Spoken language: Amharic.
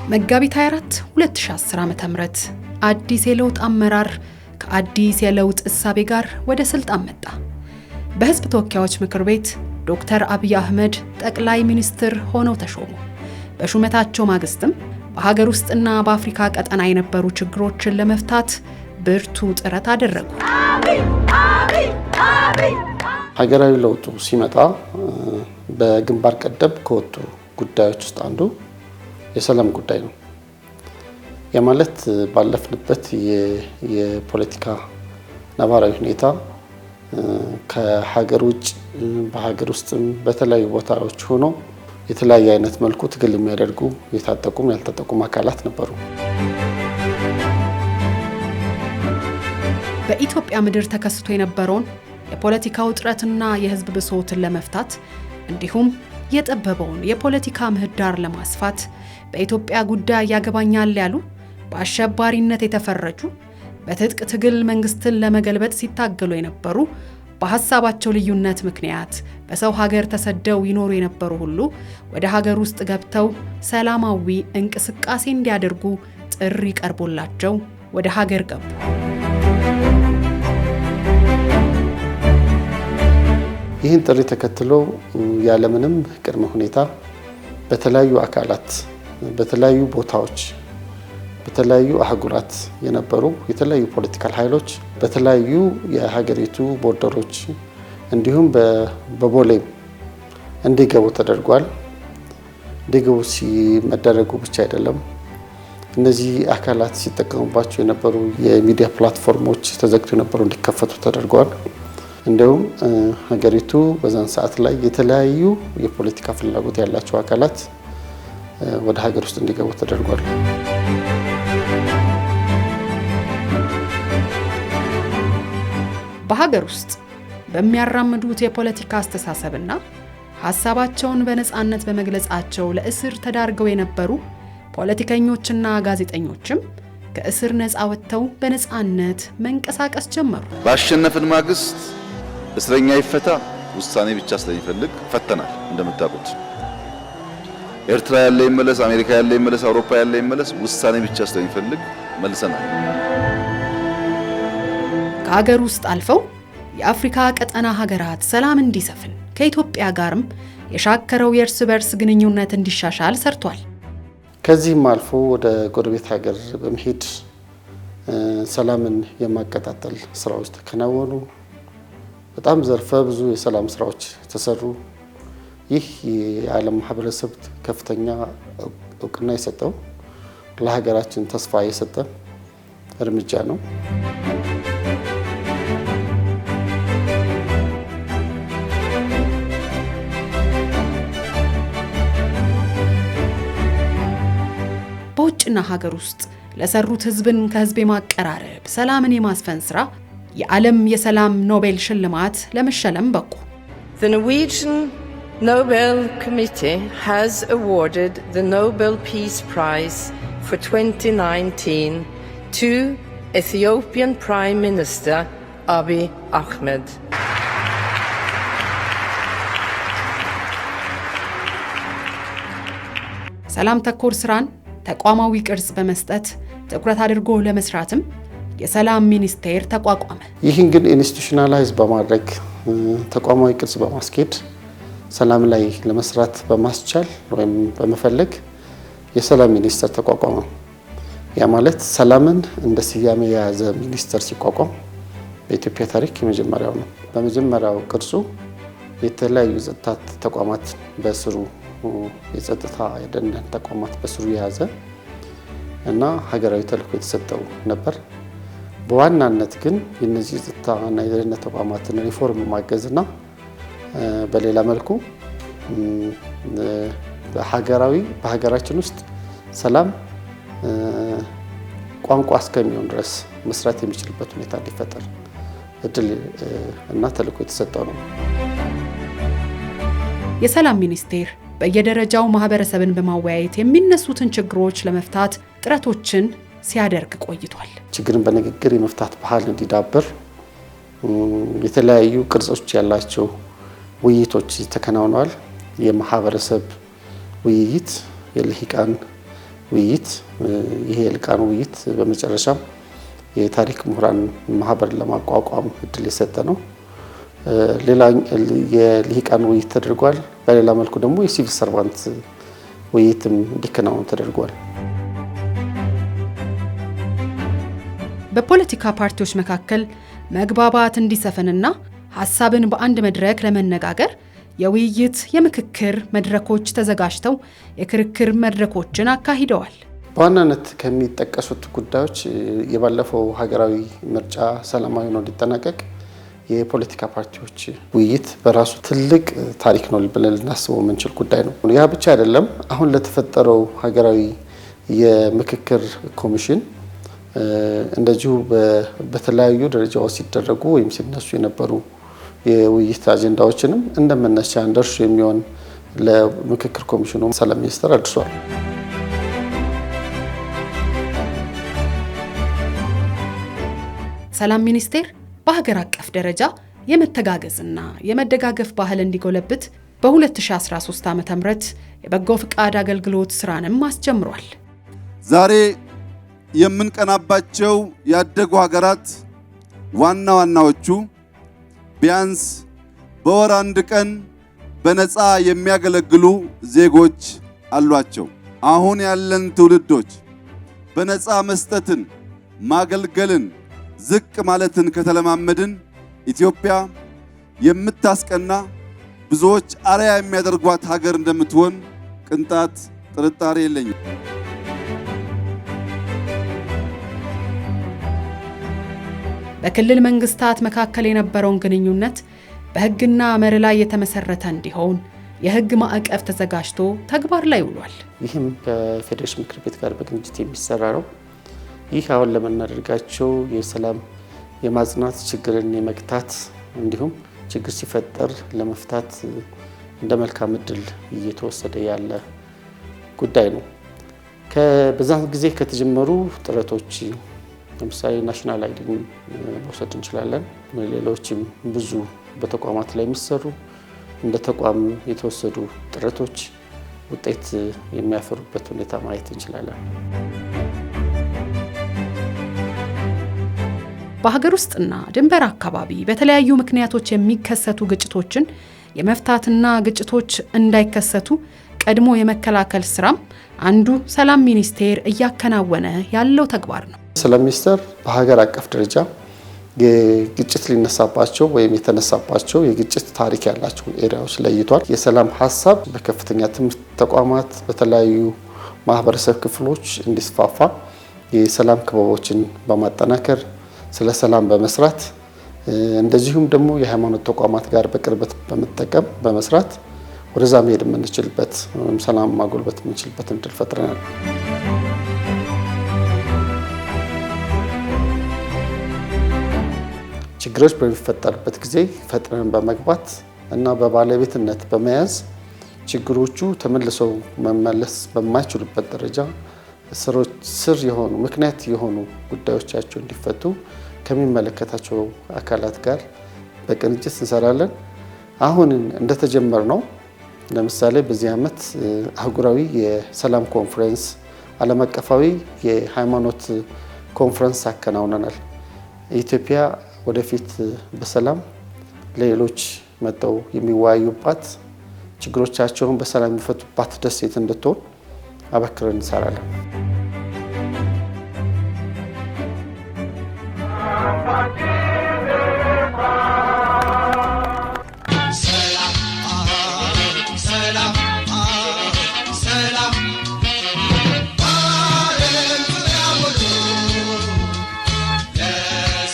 መጋቢት 24 2010 ዓ.ም አዲስ የለውጥ አመራር ከአዲስ የለውጥ እሳቤ ጋር ወደ ስልጣን መጣ። በህዝብ ተወካዮች ምክር ቤት ዶክተር አብይ አህመድ ጠቅላይ ሚኒስትር ሆነው ተሾሙ። በሹመታቸው ማግስትም በሀገር ውስጥና በአፍሪካ ቀጠና የነበሩ ችግሮችን ለመፍታት ብርቱ ጥረት አደረጉ። ሀገራዊ ለውጡ ሲመጣ በግንባር ቀደም ከወጡ ጉዳዮች ውስጥ አንዱ የሰላም ጉዳይ ነው። ያ ማለት ባለፍንበት የፖለቲካ ነባራዊ ሁኔታ ከሀገር ውጭ በሀገር ውስጥም በተለያዩ ቦታዎች ሆኖ የተለያየ አይነት መልኩ ትግል የሚያደርጉ የታጠቁም ያልታጠቁም አካላት ነበሩ። በኢትዮጵያ ምድር ተከስቶ የነበረውን የፖለቲካ ውጥረትና የህዝብ ብሶትን ለመፍታት እንዲሁም የጠበበውን የፖለቲካ ምህዳር ለማስፋት በኢትዮጵያ ጉዳይ ያገባኛል ያሉ፣ በአሸባሪነት የተፈረጁ፣ በትጥቅ ትግል መንግስትን ለመገልበጥ ሲታገሉ የነበሩ፣ በሀሳባቸው ልዩነት ምክንያት በሰው ሀገር ተሰደው ይኖሩ የነበሩ ሁሉ ወደ ሀገር ውስጥ ገብተው ሰላማዊ እንቅስቃሴ እንዲያደርጉ ጥሪ ቀርቦላቸው ወደ ሀገር ገቡ። ይህን ጥሪ ተከትሎ ያለምንም ቅድመ ሁኔታ በተለያዩ አካላት፣ በተለያዩ ቦታዎች፣ በተለያዩ አህጉራት የነበሩ የተለያዩ political ኃይሎች በተለያዩ የሀገሪቱ border ኦች እንዲሁም በቦሌም እንዲገቡ ተደርጓል። እንዲገቡ ሲመደረጉ ብቻ አይደለም፣ እነዚህ አካላት ሲጠቀሙባቸው የነበሩ የሚዲያ platform ኦች ተዘግተው የነበሩ እንዲከፈቱ ተደርጓል። እንዲሁም ሀገሪቱ በዛን ሰዓት ላይ የተለያዩ የፖለቲካ ፍላጎት ያላቸው አካላት ወደ ሀገር ውስጥ እንዲገቡ ተደርጓል። በሀገር ውስጥ በሚያራምዱት የፖለቲካ አስተሳሰብና ሀሳባቸውን በነፃነት በመግለጻቸው ለእስር ተዳርገው የነበሩ ፖለቲከኞችና ጋዜጠኞችም ከእስር ነፃ ወጥተው በነፃነት መንቀሳቀስ ጀመሩ። ባሸነፍን ማግስት እስረኛ ይፈታ ውሳኔ ብቻ ስለሚፈልግ ፈተናል። እንደምታውቁት ኤርትራ ያለ ይመለስ፣ አሜሪካ ያለ ይመለስ፣ አውሮፓ ያለ ይመለስ፣ ውሳኔ ብቻ ስለሚፈልግ መልሰናል። ከሀገር ውስጥ አልፈው የአፍሪካ ቀጠና ሀገራት ሰላም እንዲሰፍን ከኢትዮጵያ ጋርም የሻከረው የእርስ በርስ ግንኙነት እንዲሻሻል ሰርቷል። ከዚህም አልፎ ወደ ጎረቤት ሀገር በመሄድ ሰላምን የማቀጣጠል ስራዎች ተከናወኑ። በጣም ዘርፈ ብዙ የሰላም ስራዎች ተሰሩ። ይህ የዓለም ማህበረሰብ ከፍተኛ እውቅና የሰጠው፣ ለሀገራችን ተስፋ የሰጠ እርምጃ ነው። በውጭና ሀገር ውስጥ ለሰሩት ህዝብን ከህዝብ የማቀራረብ፣ ሰላምን የማስፈን ስራ የዓለም የሰላም ኖቤል ሽልማት ለመሸለም በቁ። The Norwegian Nobel Committee has awarded the Nobel Peace Prize for 2019 to Ethiopian Prime Minister Abiy Ahmed. ሰላም ተኮር ስራን ተቋማዊ ቅርጽ በመስጠት ትኩረት አድርጎ ለመስራትም የሰላም ሚኒስቴር ተቋቋመ። ይህን ግን institutionalize በማድረግ፣ ተቋማዊ ቅርጽ በማስኬድ፣ ሰላም ላይ ለመስራት በማስቻል ወይም በመፈለግ የሰላም ሚኒስቴር ተቋቋመ። ያ ማለት ሰላምን እንደ ስያሜ የያዘ ሚኒስቴር ሲቋቋም በኢትዮጵያ ታሪክ የመጀመሪያው ነው። በመጀመሪያው ቅርጹ የተለያዩ የጸጥታ ተቋማት በስሩ፣ የጸጥታ የደህንነት ተቋማት በስሩ የያዘ እና ሀገራዊ ተልዕኮ የተሰጠው ነበር። በዋናነት ግን የነዚህ የጸጥታና የደህንነት ተቋማትን ሪፎርም ማገዝና በሌላ መልኩ ሀገራዊ በሀገራችን ውስጥ ሰላም ቋንቋ እስከሚሆን ድረስ መስራት የሚችልበት ሁኔታ እንዲፈጠር እድል እና ተልዕኮ የተሰጠው ነው። የሰላም ሚኒስቴር በየደረጃው ማህበረሰብን በማወያየት የሚነሱትን ችግሮች ለመፍታት ጥረቶችን ሲያደርግ ቆይቷል። ችግርን በንግግር የመፍታት ባህል እንዲዳብር የተለያዩ ቅርጾች ያላቸው ውይይቶች ተከናውነዋል። የማህበረሰብ ውይይት፣ የልሂቃን ውይይት ይሄ የልሂቃን ውይይት በመጨረሻም የታሪክ ምሁራን ማህበር ለማቋቋም እድል የሰጠ ነው። ሌላ የልሂቃን ውይይት ተደርጓል። በሌላ መልኩ ደግሞ የ civil servant ውይይትም እንዲከናወን ተደርጓል። በፖለቲካ ፓርቲዎች መካከል መግባባት እንዲሰፍንና ሐሳብን በአንድ መድረክ ለመነጋገር የውይይት የምክክር መድረኮች ተዘጋጅተው የክርክር መድረኮችን አካሂደዋል። በዋናነት ከሚጠቀሱት ጉዳዮች የባለፈው ሀገራዊ ምርጫ ሰላማዊ ሆኖ እንዲጠናቀቅ የፖለቲካ ፓርቲዎች ውይይት በራሱ ትልቅ ታሪክ ነው ብለን ልናስበው የምንችል ጉዳይ ነው። ያ ብቻ አይደለም። አሁን ለተፈጠረው ሀገራዊ የምክክር ኮሚሽን እንደዚሁ በተለያዩ ደረጃዎች ሲደረጉ ወይም ሲነሱ የነበሩ የውይይት አጀንዳዎችንም እንደመነሻ እንደርሱ የሚሆን ለምክክር ኮሚሽኑ ሰላም ሚኒስቴር አድርሷል። ሰላም ሚኒስቴር በሀገር አቀፍ ደረጃ የመተጋገዝና የመደጋገፍ ባህል እንዲጎለብት በ2013 ዓ.ም የበጎ ፍቃድ አገልግሎት ስራንም አስጀምሯል። ዛሬ የምንቀናባቸው ያደጉ ሀገራት ዋና ዋናዎቹ ቢያንስ በወር አንድ ቀን በነፃ የሚያገለግሉ ዜጎች አሏቸው። አሁን ያለን ትውልዶች በነፃ መስጠትን፣ ማገልገልን፣ ዝቅ ማለትን ከተለማመድን ኢትዮጵያ የምታስቀና ብዙዎች አርአያ የሚያደርጓት ሀገር እንደምትሆን ቅንጣት ጥርጣሬ የለኝም። በክልል መንግስታት መካከል የነበረውን ግንኙነት በህግና መርህ ላይ የተመሰረተ እንዲሆን የህግ ማዕቀፍ ተዘጋጅቶ ተግባር ላይ ውሏል። ይህም ከፌዴሬሽን ምክር ቤት ጋር በቅንጅት የሚሰራ ነው። ይህ አሁን ለምናደርጋቸው የሰላም የማጽናት ችግርን የመግታት እንዲሁም ችግር ሲፈጠር ለመፍታት እንደ መልካም እድል እየተወሰደ ያለ ጉዳይ ነው። በዛን ጊዜ ከተጀመሩ ጥረቶች ለምሳሌ national ID ን መውሰድ እንችላለን። ሌሎችም ብዙ በተቋማት ላይ የሚሰሩ እንደ ተቋም የተወሰዱ ጥረቶች ውጤት የሚያፈሩበት ሁኔታ ማየት እንችላለን። በሀገር ውስጥና ድንበር አካባቢ በተለያዩ ምክንያቶች የሚከሰቱ ግጭቶችን የመፍታትና ግጭቶች እንዳይከሰቱ ቀድሞ የመከላከል ስራም አንዱ ሰላም ሚኒስቴር እያከናወነ ያለው ተግባር ነው። ሰላም ሚኒስቴር በሀገር አቀፍ ደረጃ የግጭት ሊነሳባቸው ወይም የተነሳባቸው የግጭት ታሪክ ያላቸው area ዎች ለይቷል። የሰላም ሀሳብ በከፍተኛ ትምህርት ተቋማት በተለያዩ ማህበረሰብ ክፍሎች እንዲስፋፋ የሰላም ክበቦችን በማጠናከር ስለ ሰላም በመስራት እንደዚሁም ደግሞ የሃይማኖት ተቋማት ጋር በቅርበት በመጠቀም በመስራት ወደዛ መሄድ የምንችልበት ወይም ሰላም ማጎልበት የምንችልበት እድል ፈጥረናል። ችግሮች በሚፈጠርበት ጊዜ ፈጥነን በመግባት እና በባለቤትነት በመያዝ ችግሮቹ ተመልሰው መመለስ በማይችሉበት ደረጃ ስር የሆኑ ምክንያት የሆኑ ጉዳዮቻቸው እንዲፈቱ ከሚመለከታቸው አካላት ጋር በቅንጅት እንሰራለን። አሁን እንደተጀመር ነው። ለምሳሌ በዚህ ዓመት አህጉራዊ የሰላም ኮንፈረንስ፣ ዓለም አቀፋዊ የሃይማኖት ኮንፈረንስ አከናውነናል። ኢትዮጵያ ወደፊት በሰላም ለሌሎች መጥተው የሚወያዩባት ችግሮቻቸውን በሰላም የሚፈቱባት ደሴት እንድትሆን አበክረን እንሰራለን።